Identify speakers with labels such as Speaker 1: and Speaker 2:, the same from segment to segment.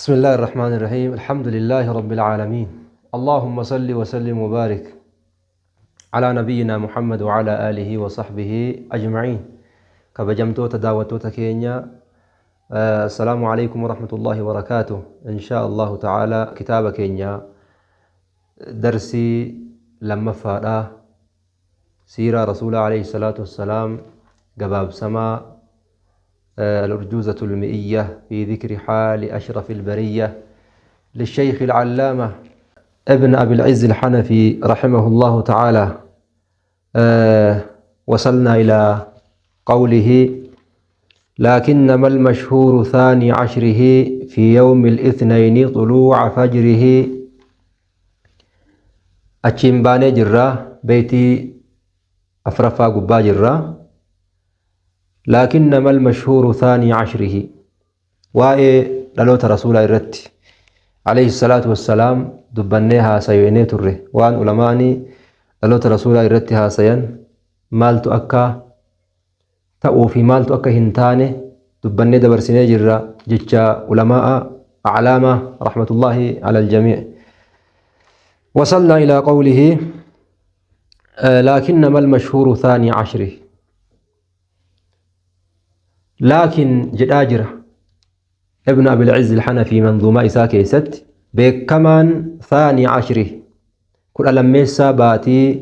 Speaker 1: بسم الله الرحمن الرحيم، الحمد لله رب العالمين، اللهم صل وسلم وبارك على نبينا محمد وعلى آله وصحبه أجمعين. Kabajamtoota daawwattoota keenya، السلام عليكم ورحمة الله وبركاته. إن شاء الله تعالى kitaaba keenya darsii lammaffaadha، siiraa rasuula عليه الصلاة والسلام gabaabsamaa، الأرجوزة المئية في ذكر حال أشرف البرية، للشيخ العلامة ابن أبي العز الحنفي رحمه الله تعالى. وصلنا إلى قوله: لكنما المشهور ثاني عشره في يوم الاثنين طلوع فجره. Achiin baanee jirra، beetii afraffaa gubbaa jirra. لكنما المشهور ثاني عشره، waa'ee dhaloota rasuulaa irratti عليه الصلاة والسلام dubbannee haasayinee turre. Waan ulamaanii dhaloota rasuulaa irratti haasayan, maaltu akka ta'uu fi maaltu akka hin taane dubbannee dabarsinee jirra, jecha ulamaa'a أعلامة رحمة الله على الجميع. وصلنا إلى قوله: لكنما المشهور ثاني عشره. لكن jedhaa jira ابن أبي العز الحنفي منظومة isaa keessatti، beekamaan ثاني عشره، 12 baatii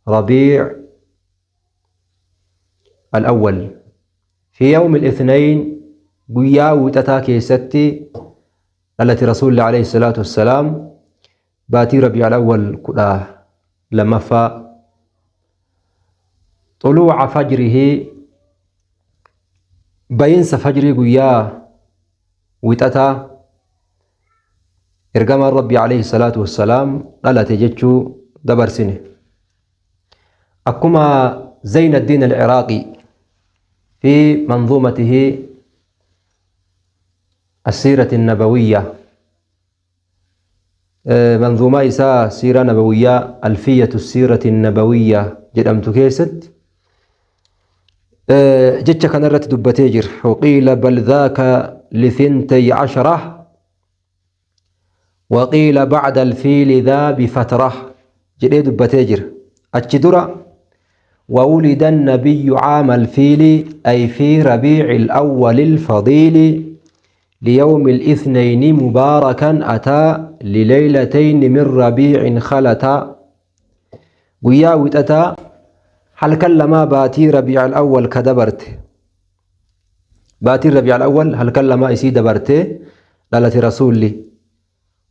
Speaker 1: ربيع الأول، في يوم الاثنين، guyyaa wixataa keessatti dhalate rasuulli عليه الصلاة والسلام، baatii ربيع الأول 12ffaa، طلوع فجره، bayinsa fajrii guyyaa wixataa ergamaan rabbii عليه الصلاة والسلام dhalate jechuu dabarsine. Akkuma زين الدين العراقي في منظومته السيرة النبوية، منظومة isaa سيرة نبوية، ألفية السيرة النبوية jedhamtu keessatti jecha kanarratti dubbatee jira: وقيل بل ذاك لثنتي عشرة وقيل بعد الفيل ذا بفترة jedhee dubbatee jira. Achi dura: وولد النبي عام الفيل، أي في ربيع الأول الفضيل، ليوم الاثنين مباركا أتى، لليلتين من ربيع خلتا. Guyyaa wixataa halkan lamaa baatii ربيع الأول ka dabarte، baatii ربيع الأول halkan lamaa isii dabarte dhalate rasuulli.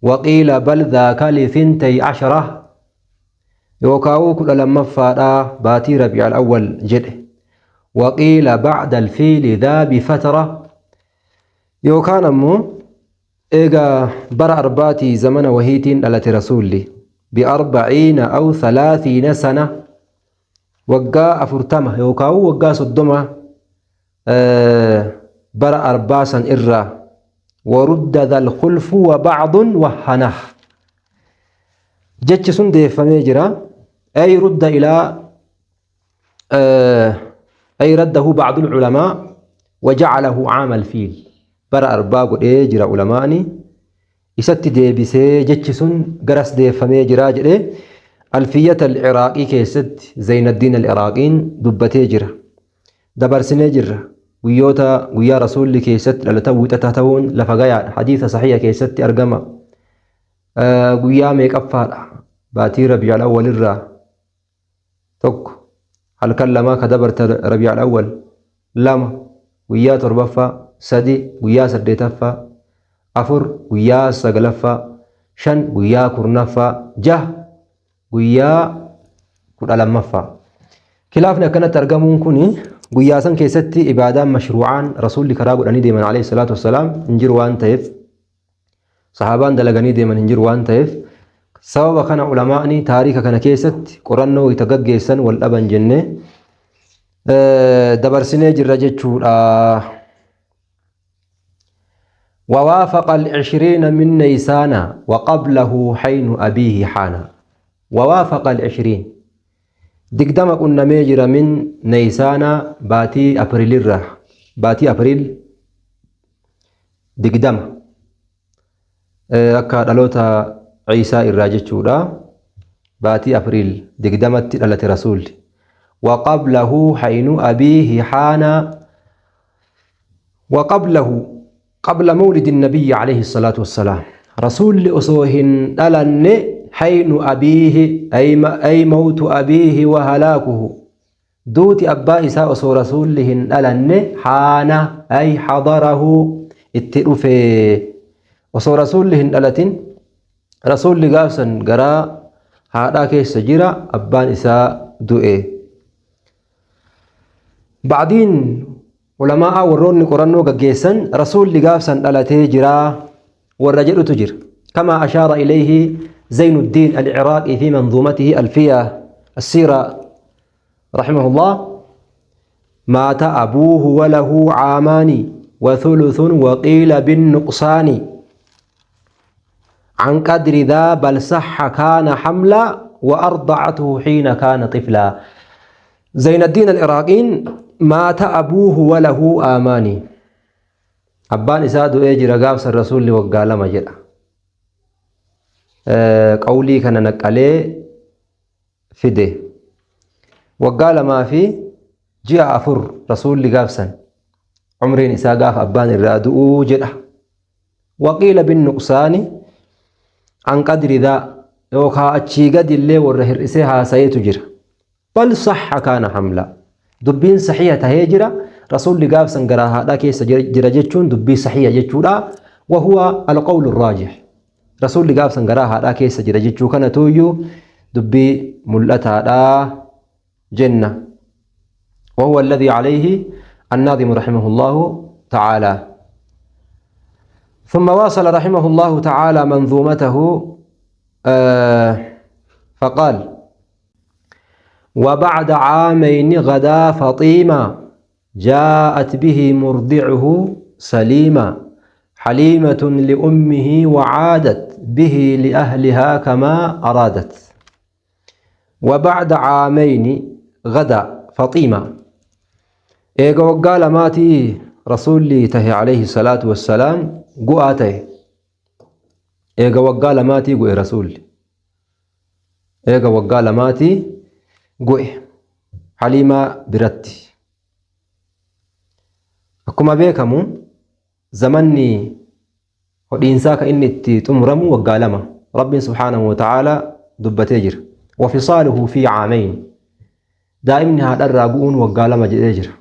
Speaker 1: وقيل بل ذاك لثنتي عشرة، yookaa'uu 12ffaadhaa baatii ربيع الأول jedhe. وقيل بعد الفيل ذا بفترة، yookaan ammoo eegaa bara arbaatii zamana wahiitiin dhalate rasuulli، بأربعين أو 30 سنة، waggaa 40 yookaan waggaa 30 bara arbaa san irraa. ورد ذا الخلف وبعض وهنه، jechi sun deeffamee jira، أي رد إلى أي رده بعض العلماء وجعله عام الفيل. Bara arbaa godhee jira ulamaani، isatti deebisee jechi sun garas deeffamee jira jedhee ألفية العراقي keessatti Zaynaddiin al-Iraaqiin dubbatee jira. Dabarsinee jirra. Guyyoota guyyaa rasuulli keessatti dhalatan wixataa ta'uun lafa gayaadha. Hadiisa saxiiha keessatti argama. Guyyaa meeqaffaadha? Baatii ربيع الأول irraa tokko, halkan lamaa ka dabarte ربيع الأول, lama guyyaa torbaffaa, sadi guyyaa saddeetaffaa, afur guyyaa sagalaffaa, shan guyyaa 10ffaa, jaha guyyaa 12ffaa. Khilaafni akkanatti argamuun kun guyyaa san keessatti ibaadaan mashruucaan rasuulli karaa godhanii deeman عليه الصلاة والسلام hin jiru waan ta'eef, sahaabaan dalaganii deeman hin jiru waan ta'eef, sababa kana ulamaa'ni taariika kana keessatti qorannoo itti gaggeessan wal dhaban jennee dabarsinee jirra jechuudha. ووافق العشرين من نيسان وقبله حين أبيه حان. ووافق العشرين، 20 qunnamee jira، من نيسان، baatii April irraa, baatii April 20. Akka dhaloota Ciisaa irraa jechuudha. Baatii Afriil 20tti dhalate Rasuulli. وقبله حين أبيه حان. وقبله قبل مولد النبي عليه الصلاة والسلام، رسول أصوهن ألن حين أبيه أي موت أبيه وهلاكه، دوت أبا إساء أصو رسولهن ألن حان أي حضره اتئفي أصو رسولهن ألتن. رسول قافسا قرا هذا كيس جرا أبان إساء دوئي. بعدين علماء وروني قرنو قجيسن رسول لقافسن ألتي جرا والرجل تجر، كما أشار إليه زين الدين العراقي في منظومته ألفية السيرة رحمه الله: مات أبوه وله عامان وثلث وقيل بالنقصان عن قدر ذا بل صح كان حملا وأرضعته حين كان طفلا. زين الدين العراقي مات أبوه وله آماني، أبان إسادو إيجي رقابس الرسول وقال ما جرى قولي كان نقالي فدي وقال ما في جاء أفر رسول لقابسا عمرين إسا قاف أبان الرادو جرى. وقيل بالنقصان عن قدر ذا يوكا أتشي قد اللي ورهر إسيها سيتجر بل صح كان حملا. دبين صحيحة هجرة رسول لقاف سنقراها لا كيس جرى جتشون دبي صحيحة جتشولا، وهو القول الراجح. رسول لقاف سنقراها لا كيس جرى جتشو كان تويو دبي ملتها لا جنة، وهو الذي عليه الناظم رحمه الله تعالى. ثم واصل رحمه الله تعالى منظومته فقال: وبعد عامين غدا فطيما جاءت به مرضعه سليما حليمة لأمه وعادت به لأهلها كما أرادت. وبعد عامين غدا فطيما، إيغا وقال ماتي رسولي تهي عليه الصلاة والسلام قواتي، إيغا وقال ماتي قوي رسولي، إيغا وقال ماتي قوي حليمة برتي. Akkuma beekamu zamanni hodhiinsaa kan inni itti xumuramu waggaa 2 Rabbiin subhaanahu wa ta'aalaa dubbatee jira. Wafisaaluhu fi caamayn, daa'imni haadharraa bu'uun waggaa 2 jedhee jira.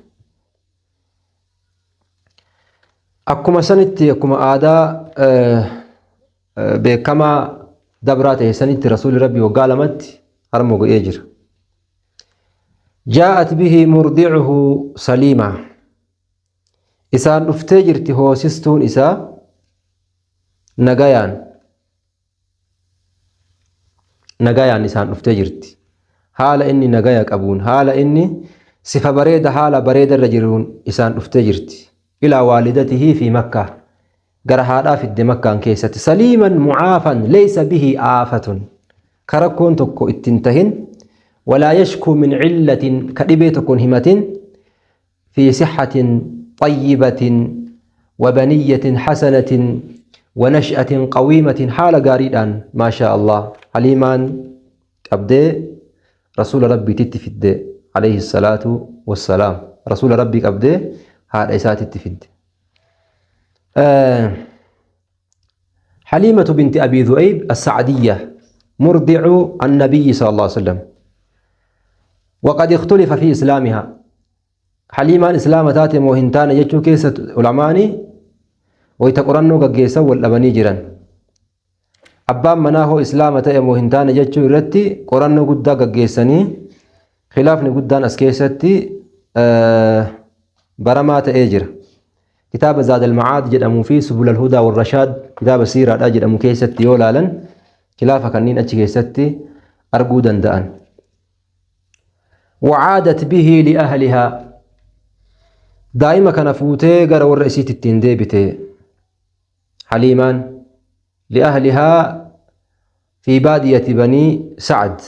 Speaker 1: Akkuma sanitti akkuma aadaa beekamaa dabraa ta'e sanitti rasuulli Rabbii waggaa 2tti harma godhee jira. Jaa'at bihi murdicuhu saliima, isaan dhuftee jirti hoosistuun isaa nagayaan, nagayaan isaan dhuftee jirti. Haala inni nagaya qabuun, haala inni sifa bareeda haala bareeda irra jiruun isaan dhuftee jirti. Ilaa waalidatihi fi Makkaa, gara haadhaa fidde Makkaan keessatti. Saliiman mucaafan laysa bihi aafatun, karakkoon tokko ittiin tahin, walaa yashkuu min cillatin, ka dhibee tokkoon himatin, fi sixatin طيبة وبنية حسنة ونشأة قويمة حال قاريدان ما شاء الله. حليمان أبدي رسول ربي تتفد عليه الصلاة والسلام، رسول ربي أبدي هذا إسات تتفد. حليمة بنت أبي ذؤيب السعدية مرضع النبي صلى الله عليه وسلم، وقد اختلف في إسلامها. حليمان إسلام تاتي موهنتان يجو كيسة علماني ويتقرنو قجيسة والأبني جيران. أبان مناهو إسلام تاتي موهنتان يجو رتي قرنو قدا قجيسني خلافني قدان أسكيستي برمات أجر. كتاب زاد المعاد جد أمو فيه سبل الهدى والرشاد، كتاب سيرة أجد أمو كيستي يولالا خلافة كنين أجي كيستي أرجو دندان. وعادت به لأهلها، دائما كان فوتي غير والرئيسي تتين بيتي حليمان لأهلها في بادية بني سعد،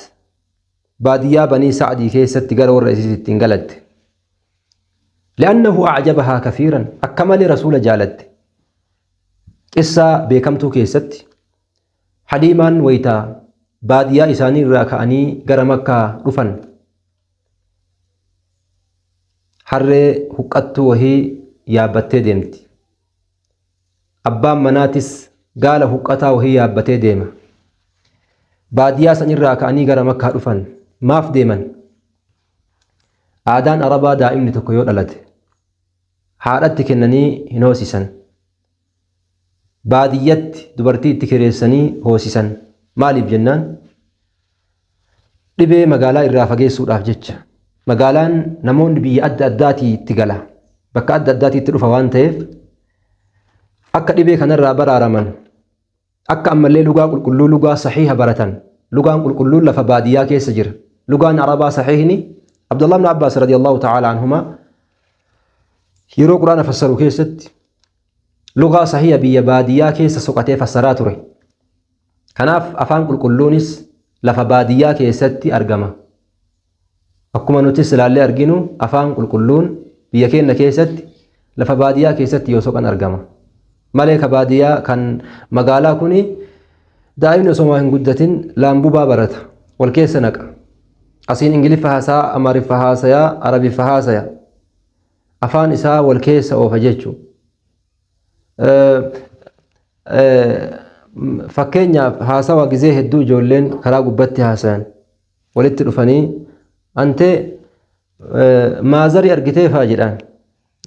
Speaker 1: بادية بني سعد كيست غير والرئيسي تتين قلت، لأنه أعجبها كثيرا أكمل رسول جالت. قصة بكمتو كيست Haliimaan wayta baadiyyaa isaanii irraa ka'anii gara Makkaa dhufan harree huqqattuu wahii yaabbattee deemti. Abbaan manaatis gaala huqqataa wahii yaabbatee deema. Baadiyyaa san irraa ka'anii gara Makkaa dhufan. Maaf deeman? Aadaan Arabaa daa'imni tokko yoo dhalate haadhatti kennanii hin hoosisan. Baadiyyatti dubartii itti kireessanii hoosisan. Maaliif jennaan dhibee magaalaa irraa fageessuudhaaf jecha. Magaalaan namoonni biyya adda addaatii itti gala. Bakka adda addaatii itti dhufa waan ta'eef akka dhibee kanarraa baraaraman, akka ammallee lugaa qulqulluu, lugaa sahiiha baratan. Lugaan qulqulluun lafa baadiyyaa keessa jira. Lugaan Arabaa sahiihni Abdullah ibn Abbaas radiyallahu ta'ala anhuma yeroo Quraana fassaru keessatti lugaa sahiiha biyya baadiyyaa keessa soqatee fassaraa ture. Kanaaf afaan qulqulluunis lafa baadiyyaa keessatti argama. Akkuma nutis ilaallee arginu afaan qulqulluun biyya keenya keessatti lafa baadiyyaa keessatti yoo soqan argama. Malee ka baadiyyaa kan magaalaa kuni daa'imni osoo hin guddatin laambubaa barata. Wal keessa naqa. Asiin Ingiliffa haasaa, Amaariffa haasayaa, Arabiffa haasaya. Afaan isaa wal keessa oofa jechuudha. Fakkeenyaaf haasawa gizee hedduu ijoolleen karaa gubbatti haasayan walitti dhufanii antee maazarii argitee faa jedhaan.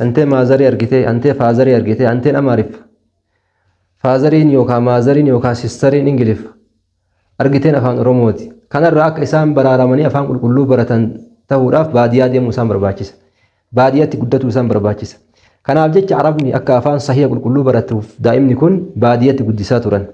Speaker 1: Antee maazarii argitee, antee faazarii argitee, anteen Amaariffa. Faazariin yookaan maazariin yookaan sistariin Ingiliffa. Argiteen afaan Oromooti. Kanarraa akka isaan baraaramanii afaan qulqulluu baratan ta'uudhaaf baadiyyaa deemuu isaan barbaachisa. Baadiyyaatti guddatuu isaan barbaachisa. Kanaaf jecha Arabni akka afaan sahiha qulqulluu baratuuf daa'imni kun baadiyyatti guddisaa turan.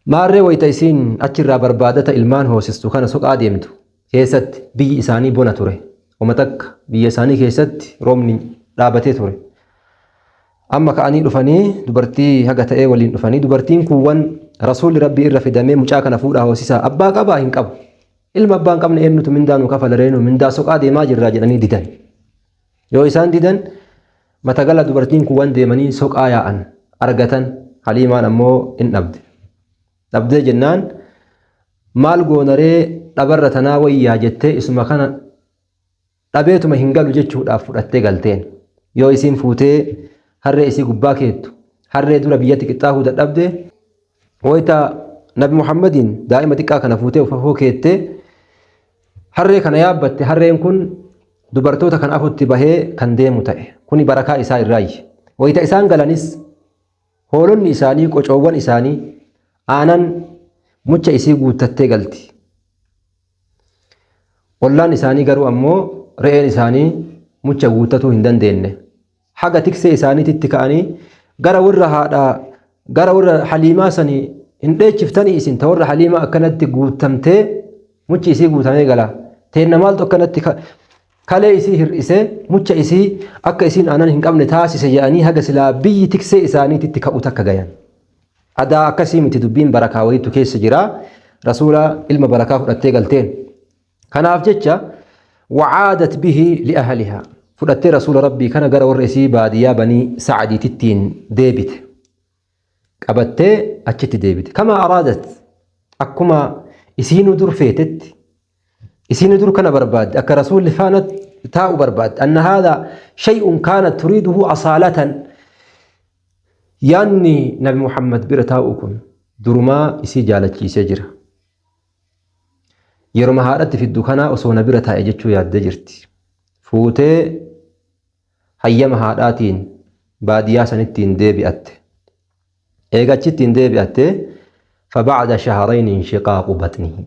Speaker 1: Maarree wayita isiin achirraa barbaadata ilmaan hoosistu kana soqaa deemtu keessatti biyyi isaanii bona ture. Oma takka biyya isaanii keessatti roobni dhaabatee ture. Amma ka'anii dhufanii dubartii haga ta'ee waliin dhufanii dubartiin kuuwwan rasuulli rabbii irra fidamee mucaa kana fuudhaa hoosisaa abbaa qabaa hin qabu. Ilma abbaa hin qabne eenyutu mindaa nu kafala reenu mindaa soqaa deemaa jirraa jedhanii didan. Yoo isaan didan matagala dubartiin kuuwwan deemanii soqaa yaa'an argatan. Haliimaan ammoo hin dhabde. Dhabdee jennaan maal goonaree dhabarra tanaa wayyaa jettee isuma kana dhabeetuma hin galu jechuudhaaf fudhattee galteen. Yoo isiin fuutee harree isii gubbaa keettu harree dura biyyatti qixxaahuu dadhabde wayita Nabi Muhammadiin daa'ima xiqqaa kana fuutee ufafoo keettee harree kana yaabbatte harreen kun dubartoota kan afutti bahee kan deemu ta'e. Kuni barakaa isaa irraayi. Wayita isaan galanis hoolonni isaanii qocoowwan isaanii aanan mucha isii guuttattee galti. Ollaan isaanii garuu ammoo re'een isaanii mucha guuttatuu hin dandeenye. Haga tiksee isaaniititti ka'anii gara warra haadhaa gara warra Haliimaa sanii hin dheechiftanii isin ta warra Haliimaa akkanatti guuttamtee muchi isii guutamee gala. Teenna maaltu akkanatti kalee isii hir'isee mucha isii akka isiin aanan hin qabne taasise jedhanii haga silaa biyyi tiksee isaaniititti ka'u takka gayan. Adaa akkasii miti dubbiin barakaa wayiitu keessa jira. Rasuula ilma barakaa fudhattee galteen. Kanaaf jecha wacaadat bihi li'ahlihaa. Fudhattee rasuula rabbii kana gara warra isii baadiyyaa banii Sa'adiitittiin deebite. Qabattee achitti deebite. Kama araadat akkuma isiinuu dur feetetti isiinuu dur kana barbaadde akka rasuulli faana taa'u barbaadde. Anna haadha shay'un kaanat turiiduhu asaalatan. Yaanni Nabi Muhammad bira taa'u kun durumaa isii jaalachiisee jira. Yeroma haadhatti fiddu kanaa osoo na bira taa'e jechuu yaaddee jirti. Fuutee hayyama haadhaatiin baadiyyaa sanittiin deebi'atte. Eega achittiin deebi'atte fabacda shahrayni inshiqaaqu batnihi.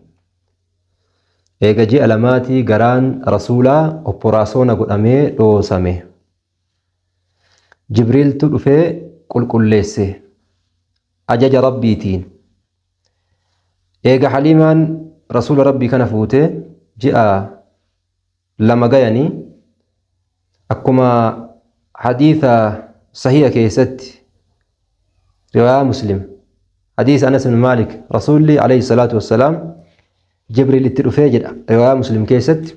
Speaker 1: Eega ji'a lamaatii garaan rasuulaa opporaasoona godhamee dhoosame. Jibriiltu dhufee qulqulleesse ajaja rabbiitiin. Eega Haliimaan rasuula rabbii kana fuutee ji'a 2 gayanii akkuma hadiisa sahiha keessatti riwaayaa Muslim hadiisa Anas ibn Maalik rasuulli alayhi salaatu wassalaam Jibriil itti dhufee jedha riwaayaa Muslim keessatti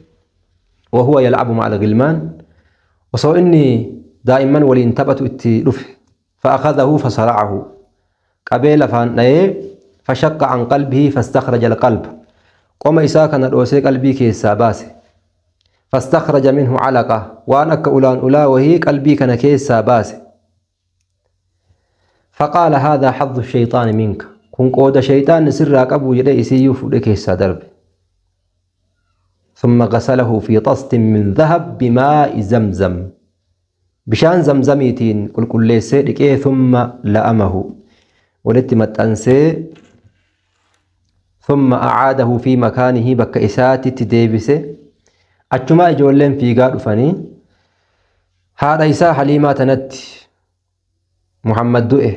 Speaker 1: wahuwa yal'abu ma'al gilmaan osoo inni daa'imman waliin taphatu itti dhufe fa'akhadahu fasara'ahu qabee lafaan dha'ee Fashaqqa an qalbihi fastakhraja alqalba. Qoma isaa kana dhoosee qalbii keessaa baase. Fastakhraja minhu calaqa. Waan akka ulaan ulaa wahii qalbii kana keessaa baase. Faqaala haadhaa xaddu shayxaani minka. Kun qooda shayxaanni sirraa qabu jedhee isiyyuu fuudhee keessaa darbe. ثم غسله في طست من ذهب بماء زمزم. Bishaan zamzamiitiin qulqulleessee dhiqee ثم لأمه. Walitti maxxansee ثم أعاده في مكانه bakka isaatitti deebise. Achumaa ijoolleen fiigaa dhufanii haadha isaa Haliimaa tanatti Muhammad du'e,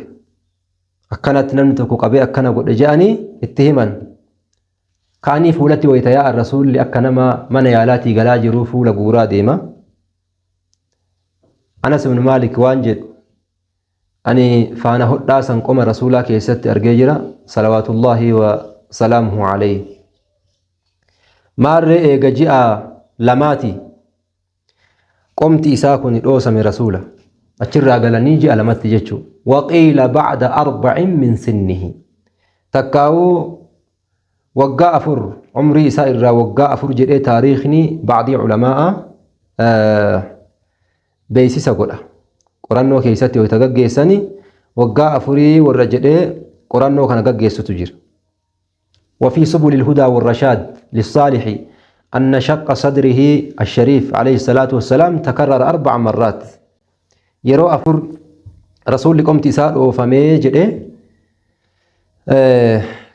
Speaker 1: akkanatti namni tokko qabee akkana godhe je'anii itti himan. Kaanii fuulatti wayita yaa'an Rasuulli akka nama mana yaalaatii galaa jiruu fuula guuraa deema. Anas ibn Maalik waan jedhu, ani faana hodhaa san qoma Rasuulaa keessatti argee jira, salawaatullaahi wa salaamuhu alayhi. Maarree eega ji'a 2ti qomti isaa kun dhoosame Rasuula. Achirraa galanii ji'a 2tti jechuudha. Waqiila bacda 40 min sinnihi. Takkaa'uu waggaa 4, umrii isaa irraa waggaa 4 jedhee taariikhni bacdii culamaa'a beeksisa godha. Qorannoo keessatti wayita gaggeessani waggaa 4 warra jedhee qorannoo kana gaggeessutu jira. وفي سبل الهدى والرشاد للصالح أن شق صدره الشريف عليه الصلاة والسلام تكرر 4 مرات. Yeroo 4 Rasuulli qomti isaa dhoofamee jedhee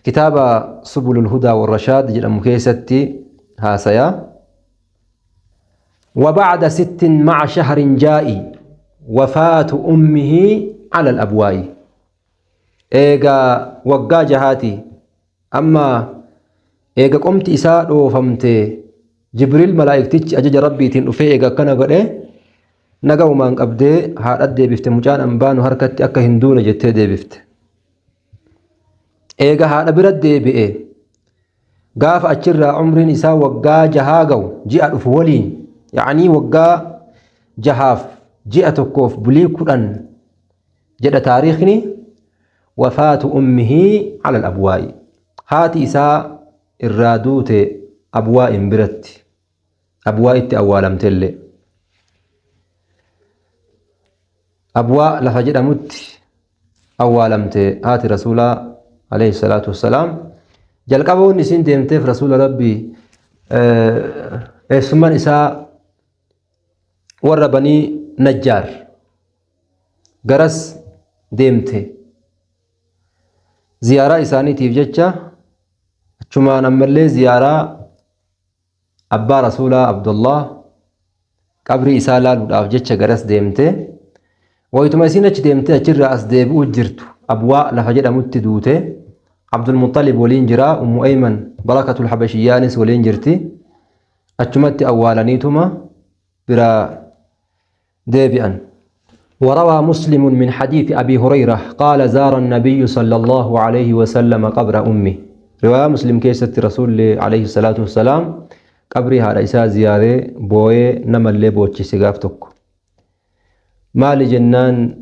Speaker 1: kitaaba سبل الهدى والرشاد jedhamu keessatti haasayaa. وبعد 6 مع شهر جاء وفاة أمه على الأبواء. Eega waggaa 6ti amma eega qomti isaa dhoofamte, Jibriil malaa'iktichi ajaja Rabbiitiin dhufee eega akkana godhe, nagaumaan qabdee haadha deebifte. Mucaan ambaanu harkatti akka hin duune jettee deebifte. Eega haadha bira deebi'e, gaafa achirraa umriin isaa waggaa 6 ga'u ji'a dhufu waliin, yacanii waggaa 6f ji'a 1f bulii 10 jedha taariikhni, وفاة أمه على الأبواء. Haati isaa irraa duute Abwaa'in biratti, Abwaa'itti awwaalamtellee, Abwaa lafa jedhamutti awwaalamte haati Rasuulaa عليه الصلاة والسلام. Jalqaba wanni isiin deemteef Rasuula Rabbii eessummaan isaa warra Banii Najjaar garas deemte ziyaaraa isaaniitiif jecha. Achumaan ammallee ziyaaraa abbaa Rasuulaa Abdullah qabrii isaa laaluudhaaf jecha garas deemte. Wayituma isiin achi deemte achirraa as deebi'uu jirtu Abwaa lafa jedhamutti duute. Abdulmuxalib waliin jira, Ummu Ayman Barakatul Habashiyyaanis waliin jirti. Achumatti awwaalaniituma biraa deebi'an. وروى مسلم من حديث أبي هريرة قال زار النبي صلى الله عليه وسلم قبر أمه. رواية مسلم keessatti Rasuulli عليه الصلاة والسلام qabrii haadha isaa ziyaaree booyee namallee boochise gaaf tokko. Maali jennaan,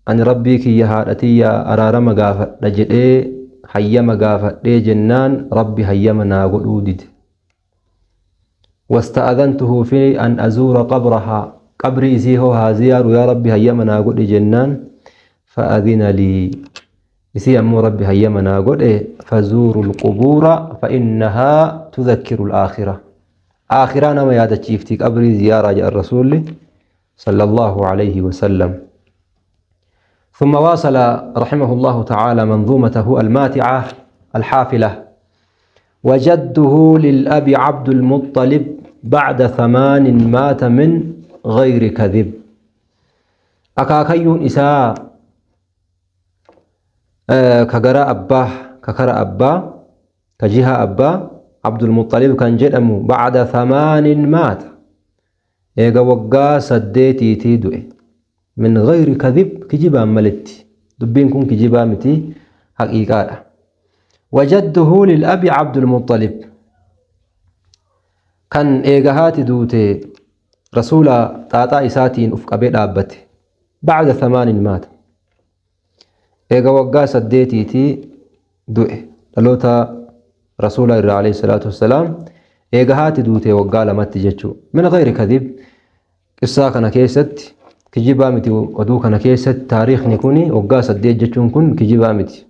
Speaker 1: ani Rabbii kiyya haadha tiyya araarama gaafadha jedhee hayyama gaafadhee jennaan Rabbi hayyama naa godhuu dide. واستأذنته في أن أزور قبرها. Qabrii isii hoo haa ziyaaru yaa Rabbi hayyama naa godhi jennaan فأذن لي. Isii ammoo Rabbi hayyama naa godhe. فزوروا القبور فإنها تذكر الآخرة. Aakhiraa nama yaadachiifti qabrii ziyaaraa jedhan Rasuulli صلى الله عليه وسلم. ثم واصل رحمه الله تعالى منظومته الماتعة الحافلة: وجده للأب عبد المطلب بعد 8 مات من غير كذب. Akaakayyuun isaa ka gara abbaa, ka kara abbaa, ka jiha abbaa, Abdulmuxalib kan jedhamu بعد 8 مات, eega waggaa 8tiitii du'e, من غير كذب, kijibaan maletti. Dubbiin kun kijibaa miti, haqiiqaadha. وجده للأب عبد المطلب kan eega haati duute Rasuula xaaxaa isaatiin uf qabee dhaabbate, بعد 8 مات, eega waggaa 8tiitii du'e. Dhaloota Rasuula irraa alayhi salaatu wassalaam eega haati duute waggaa lamatti jechuu. Min ghayri kadhib, qissaa kana keessatti kijibaa miti, oduu kana keessatti taariikhni kuni waggaa 8 jechuun kun kijibaa miti.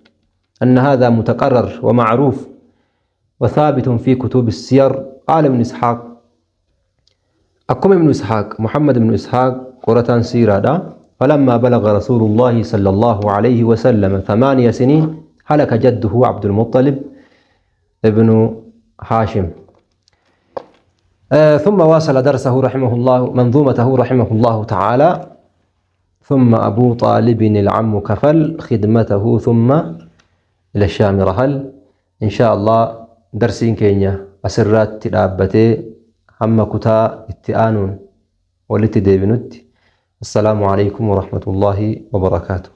Speaker 1: أن هذا متقرر ومعروف وثابت في كتب السير. قال ابن إسحاق، أكم ابن إسحاق، محمد بن إسحاق قرة سيرة: فلما بلغ رسول الله صلى الله عليه وسلم 8 سنين هلك جده عبد المطلب ابن هاشم. ثم واصل درسه رحمه الله، منظومته رحمه الله تعالى: ثم أبو طالب العم كفل خدمته ثم إلى الشام رحل. إن شاء الله درسين كينيا asirratti dhaabbatee hamma kutaa itti aanuun walitti deebinutti, السلام عليكم ورحمة الله وبركاته.